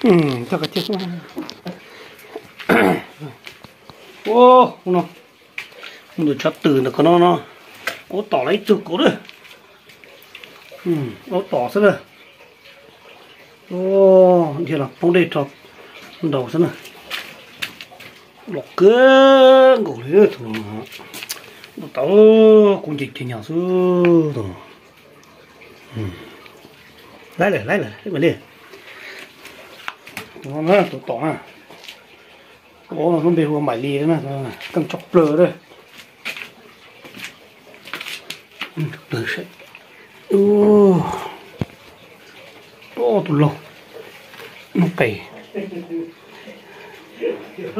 Coj kav thiaj xwb. Ua no, mus ntawm tshav twm ntawm ko no no, aub tom lawv ib tug kauv lawm. Aub tom xwb na. Dhia los poob dej rau ntaus xwb na. Los kawg nkaus li tus no. Aub tom, kuv nce ces nyom xwb tus no. Laib lawm, laib lawm, laib li. Tus no, tus tom na. Tus aub no lub npe hu ua Maim Lis na, keej tshaj plaws lawm. Tus laug, hnub qes. Tus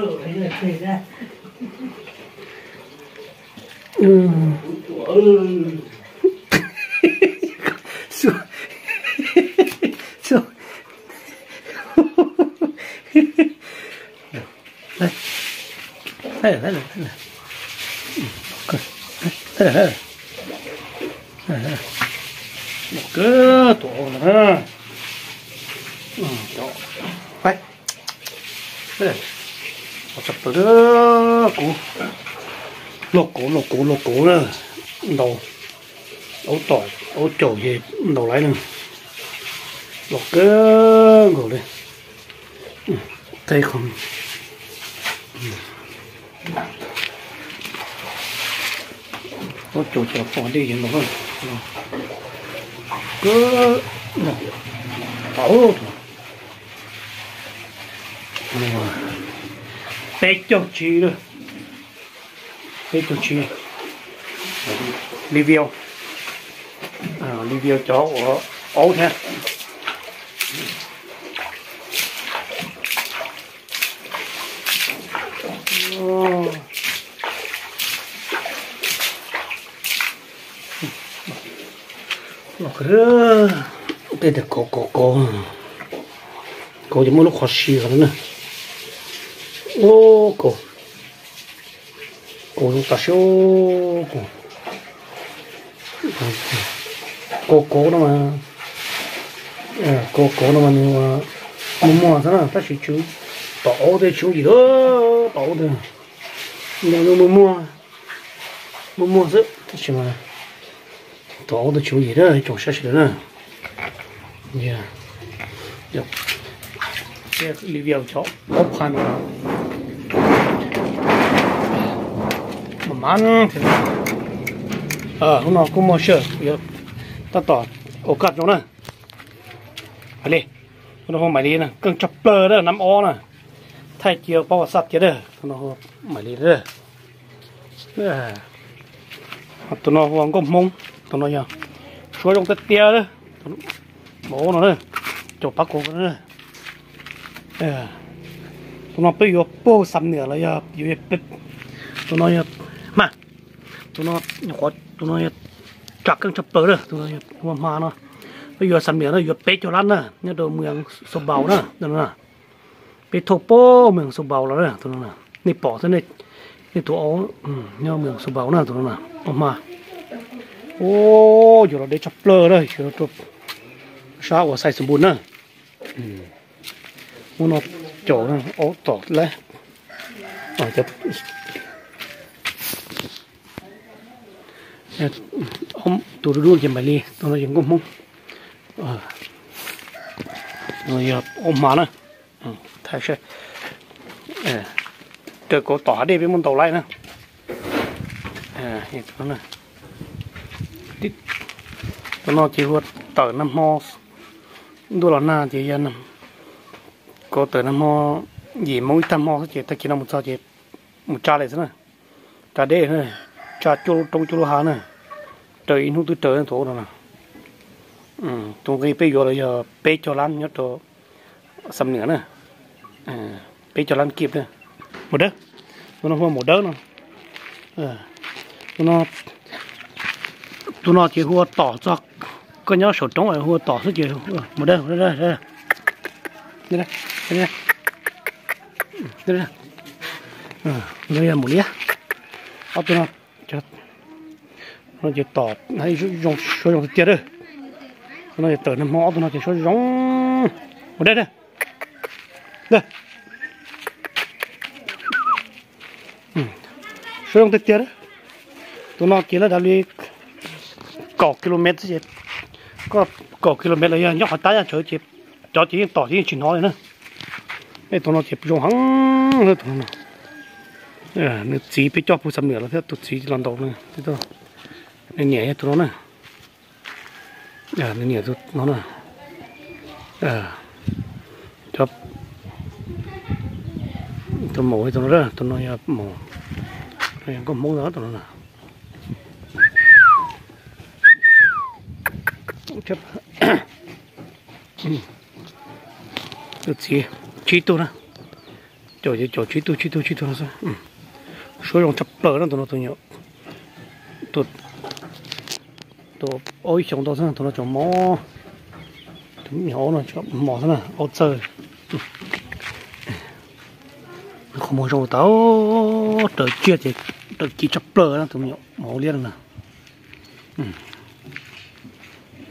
aub no, kuv, lauj kauv, lauj kauv, lauj kauv na, ntaus, aub tom, aub caum ces ntaus laiv na, los kawg nkaus li, qe qhov, aub caum ces los pom dej ces ntaus na, kawg, peb caug tsib lawm. Peb caug tsib. Review, review cov ua aub thiab. Tej tias kauv, kauv, kauv, kauv ces muaj lub qhov si qhov no na. Ua kauv, kauv zoo tas siab. Kauv, kauv no mas, kauv, kauv no mas nws muag muag xwb na, tab sis tswv tom aub tej tsis yooj yim, tom aub tej muag muag, muag muag xwb tab sis mas tom aub tej tsis yooj yim, tsoom saib sawv daws na. Review cov aub pha no. Mam mam thiab. Hnub no kuj muaj sij hawm yuav tab tom ua kaj zoo na. Li, hnub no hu Maim Lis na, keej tshaj plaws na, nab ob na. Thaij cia pab ua xaj tiag na, hnub no hu Maim Lis na. Tus no hu ua nkauj Hmoob, tus no yog suab zoo tiag tiag na. Npaum no na, caum pab kuv na. Tus no peb yuav puag Xam Niam los yog yuav, tus no yog hma, tus no, tus no yog tsam keej tshaj plaws na, tus no hu ua hma no. Peb yuav Xam Niam no yuav peb caug lab na, nyob rau Mường Sông Bầu na. Peb thauj puag Mường Sông Bầu los na, tus no nej pom xwb, nej tus aub nyob Mường Sông Bầu na, tus no aub hma. Ua, yuav los deb tshaj plaws na, yuav rau sab uas Xais Xus Npus na. Hnub no caum aub tom lawm. Tus dub dub ces Maim Lis, tus no ces nkauj Hmoob. Yog aub hma na. Raws kauv tom hav dej peb muab ntaus laij na. Tus no ces hu ua tawm nag hmo, ntuj los nag ces yog kauv tawm nag hmo, yim moo ib tag hmo xwb ces tag kis no mus txog ces mus tsa li xwb na. Tsa deb, tsa cuaj lub roob cuaj lub hav na, raws ib hnub twb raws tus aub no. Tus nqi peb yuav los yog peb caug lab nyob rau Xam Niam na, peb caug lab kib na. Maum dawb, tus no hu ua maum dawb no. Tus no ces hu ua tom txog koj nyob saum roob hu ua tom xwb ces maum dawb. No yog maum liab. Ob tug no, no ces tom zoo, suab zoo tiag tiag. Tus no ces tawm nag hmo, ob tug no ces suab zoo. Maum dawb, Suab zoo tiag tiag. Tus no ces lawv dav li kaum kilomev xwb ces, kaum kilomev los yog nyob qhov tab yaj tsawv ces cov ces yeej tom ces yeej tsis hnov li na. Tus no ces zoo heev tus no. Nws txiv peb coj pug xam nwm los thiab, tus txiv los ntaus nws, nws niam yog tus no na. Nws niam tus no na. Cov, tus maum tus no, tus no yog maum, yog nkauj Hmoob tus no na. Tus txiv tsib tug na. Caum ces caum tsib tug tsib tug tsib tug no xwb. Suab zoo tshaj plaws na tus no tus nyuam, tus, tus aub ib xyoos ntau xwb, tus no tseem mos, tus nyuam aub no tseem mos xwb na, aub txawj. Qhov muag zoo tas, raws ciaj ces raws ci tshaj plaws na tus nyuam mos liab no na.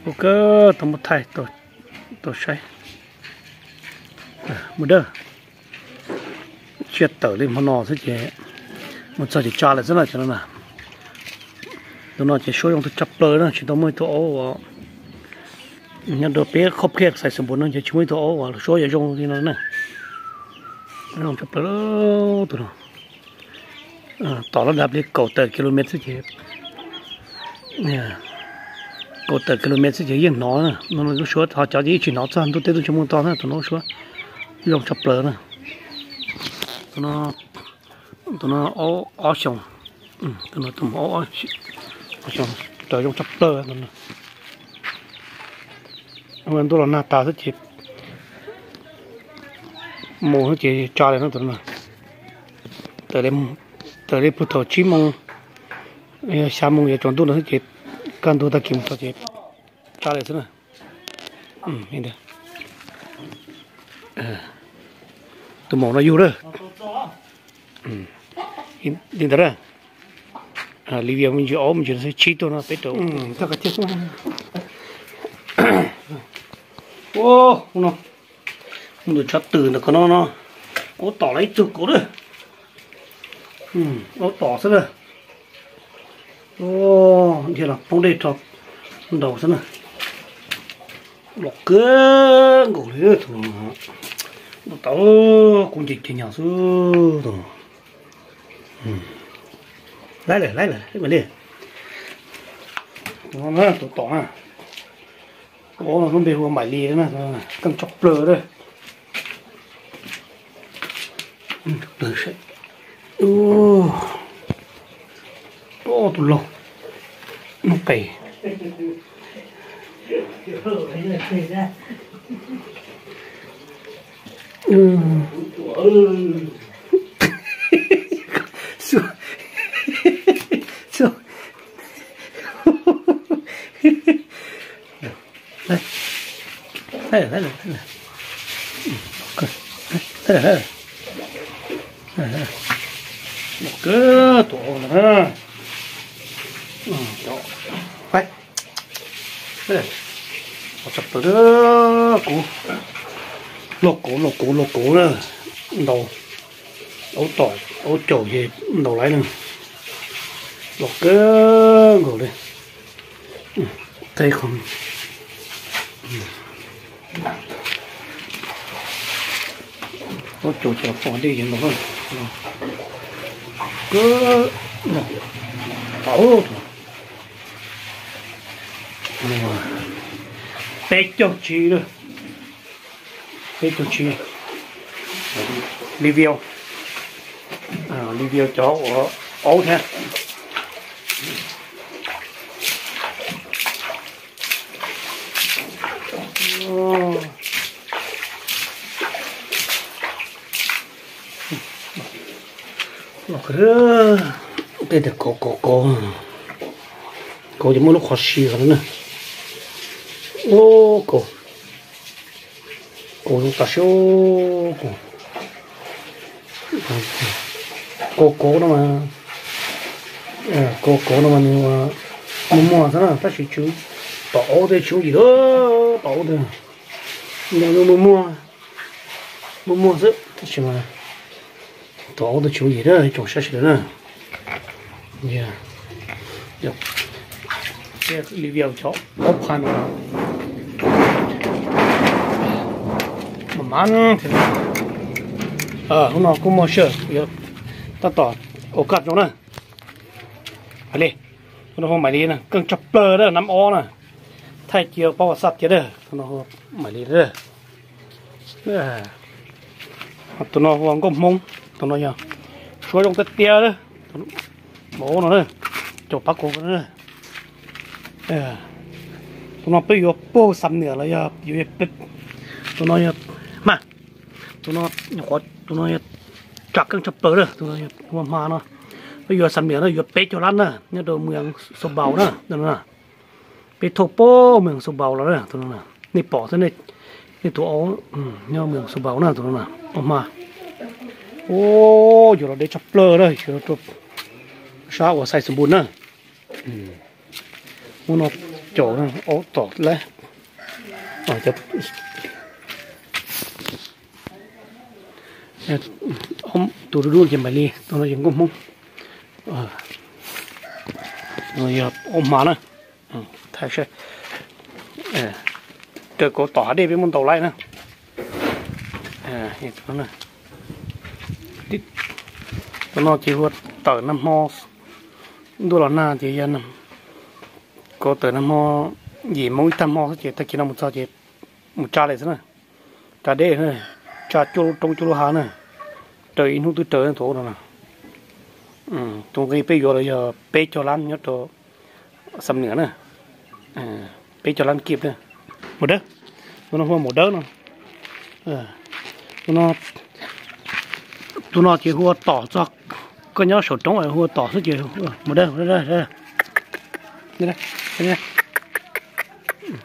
Ua kawg tau muab thaij tau saib. Mus dawb, tsiaj tawm li hmo no xwb ces mus txog ces tsa lawm xwb na cov no na. Tus no ces suab zoo tshaj plaws na, tsis tau muaj ib tug aub uas nyob rau peb qhov phiaj xais xus npus no ces tsis muaj ib tug aub uas suab yuav zoo li no na. Zoo tshaj plaws tus no. Tom lawv dav li kaum tawm kilomev xwb ces, kaum tawm kilomev xwb ces yeej hnov na. No lub suab ho cov ces yeej tsis hnov txog ntuj teb tub tsis muaj tog na, tus no lub suab zoo tshaj plaws na. Tus no, tus no ob xyoos, tus no tus ob xyoos raws zoo tshaj plaws tus no. Ntuj los nag tas xwb ces mus xwb ces tsa li no tus no. Tawm li puag thaum tsib moos, xya moos yuav tsaus ntuj no xwb ces kaj ntug tag kis mus txog ces tsa li xwb na. Tus maum no yug lawm. Li ntawd, li vias me ntsis aub me ntsis tsib tug no peb rau. Ua, tus tshav twm ntawm ko no no, aub tom los ib tug kauv lawm. Aub tom xwb na. Dhia los poob dej rau ntaus xwb na. Los kawg nkaus li tus no. Ua tau kuv nce ces nyom xwb tus no. Laib lawm, laib lawm, li. Tus no na, tus tom na. Tus aub no lub npe hu ua Maim Lis na, keej tshaj plaws lawm. Tus laug, hnub qes. Tus no na. Kuv, lauj kauv, lauj kauv, lauj kauv na. Ntaus, aub tom, aub caum ces ntaus laiv na. Los kawg nkaus li. Thaij qhov aub caum ces pom dej ces ntaus na. Kawg, tau, peb caug tsib lawm. Peb caug tsib. Li vias, li vias cov ua aub thiab. Tej tias kauv kauv kauv, kauv ces muaj lub qhov si qhov no na. Ub, kauv, kauv zoo tas siab. Kauv kauv no mas, kauv kauv no mas nws muaj muag xwb na, tab sis tswv tom aub tej tsis yooj yim, tom aub tej muaj muag. Muaj muaj xwb tab sis mas tus aub twb tsis muaj yim na, tsoom saib sawv daws na. Li vias cov aub pha no mas mas thiab. Hnub no kuj muaj sij hawm yuav tab tom ua kaj zoo na. Li, tus no hu Maiv Lis na, keej tshaj plaws na, nab ob na. Thaij cia paub ua xaj tiag na, tus no hu Maiv Lis na. Tus no hu ua Nkauj Hmoob, tus no yog suab zoo tiag tiag na. Npaum no na, caum pab kuv na. Tus no peb yuav puag Xam Nuam los yog yuav, tus no yog hma, tus no, tus no yog tsa keej tshaj plaws na, tus no hu ua hma no. Peb yuav Xam Nuam na, yuav peb caug lab na, nyob rau Mws Xus Npaus na. Peb thauj puag Mws Xus Npaus los na, tus no nej pom xwb, nej tus aub nyob Mws Xus Npaus na, tus no na, aub hma. Ua, yuav los deb tshaj plaws na, yuav rau sab uas Xais Xus Npus na. Hnub no caum aub tom lab. Tus dub dub ces Maiv Lis, tus no ces Nkauj Hmoob. Yog aub hma na. Thaum kaus tom hav dej peb muaj ntau laib na. Tus no ces hu ua tawm nag hmo, ntuj los nag ces yog kaus tawm nag hmo yim moo ib tag hmo xwb ces tag kis no mus txog ces mus tsa li xwb na. Tsa deb na, tsa cuaj lub roob cuaj lub hav na, raws ib hnub twb raws tus aub no na. Tus nqi peb yuav los yog peb caug lab nyob rau Xam Nuam na, peb caug lab kij na. Maum dawb, tus no hu ua maum dawb no. Tus no ces hu ua tom txog, koj nyob saum roob hu ua tom xwb ces maum dawb.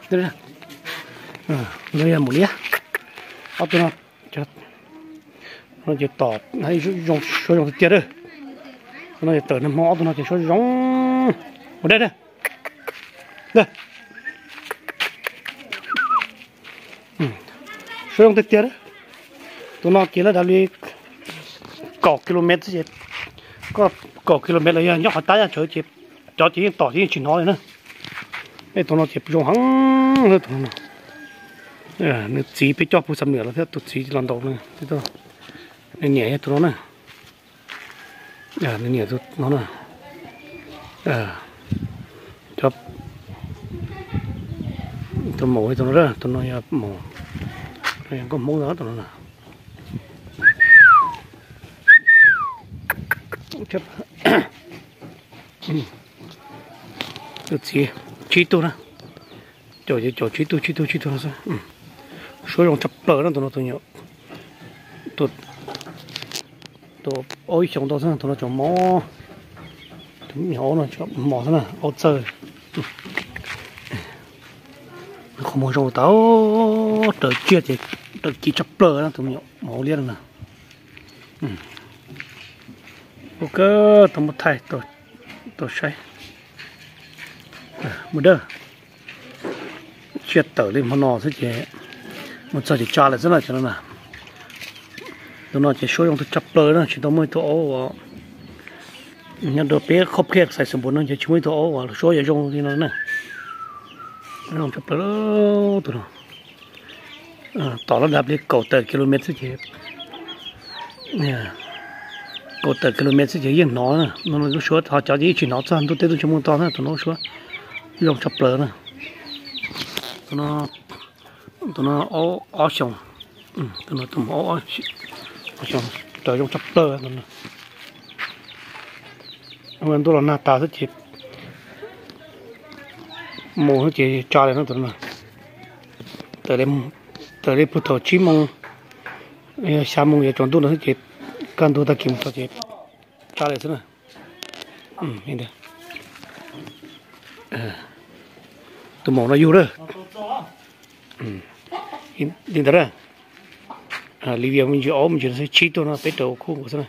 Tus no yog maum liab. Ob tug no, no ces tom zoo, suab zoo tiag tiag. Tus no ces tawm nag hmo, ob tug no ces suab zoo. Ua dab, suab zoo tiag tiag. Tus no ces lawv dav li kaum kilomet xwb ces, kaum kilomet los yog nyob qhov tab yaj tshawv ces cov ces yeej tom ces yeej tsis hnov li na. Tus no ces zoo heev, tus no nws txiv peb coj pug Xam Nuam los thiab, tus txiv los ntaus nws, nws niam yog tus no na. Nws niam tus no na. Cov, tus maum tus no, tus no yog maum, yog nkauj Hmoob tus no na. Tus txiv tsib tug na. Caum ces caum tsib tug tsib tug tsib tug no xwb. Suab zoo tshaj plaws na tus no, tus nyuam, tus aub ib xyoos ntau xwb, tus no tseem mob. Tus nyuam aub no tseem mob xwb na, aub txawj. Qhov muag zoo tas, raws tsiaj ces raws ci tshaj plaws na, tus nyuam aub liab no na. Ua kawg tau muab thaij tau saib. Mus dawb, tsiaj tawm li hmo no xwb ces mus txog ces tsa lawm xwb na cov no na. Tus no ces suab zoo tshaj plaws na, tsis tau muaj ib tug aub uas nyob rau peb qhov phiaj Xais Xus Npus no ces tsis muaj ib tug aub uas suab yuav zoo li no na. Zoo tshaj plaws tus no. Tom lab dav li kaum tawm kilomet xwb ces, kaum tawm kilomet xwb ces yeej hnov na. No lub suab ho cov ces yeej tsis hnov txog, ntuj teb tub tsis muaj to na, tus no lub suab zoo tshaj plaws na. Tus no, tus no ob xyoos, tus no tus mus ob xyoos, raws zoo tshaj plaws tus no. Ntuj los nag tas xwb ces mus xwb ces tsa li no tus no. Tawm li puag thaum tsib moos, xya moos yuav tsaus ntuj no xwb ces kaj ntug tag kis mus txog ces tsa li xwb na. Tus maum no yug lawm. Li ntawd, li vias me ntsis aub me ntsis tsib tug no peb raws ua khub nkaus xwb na.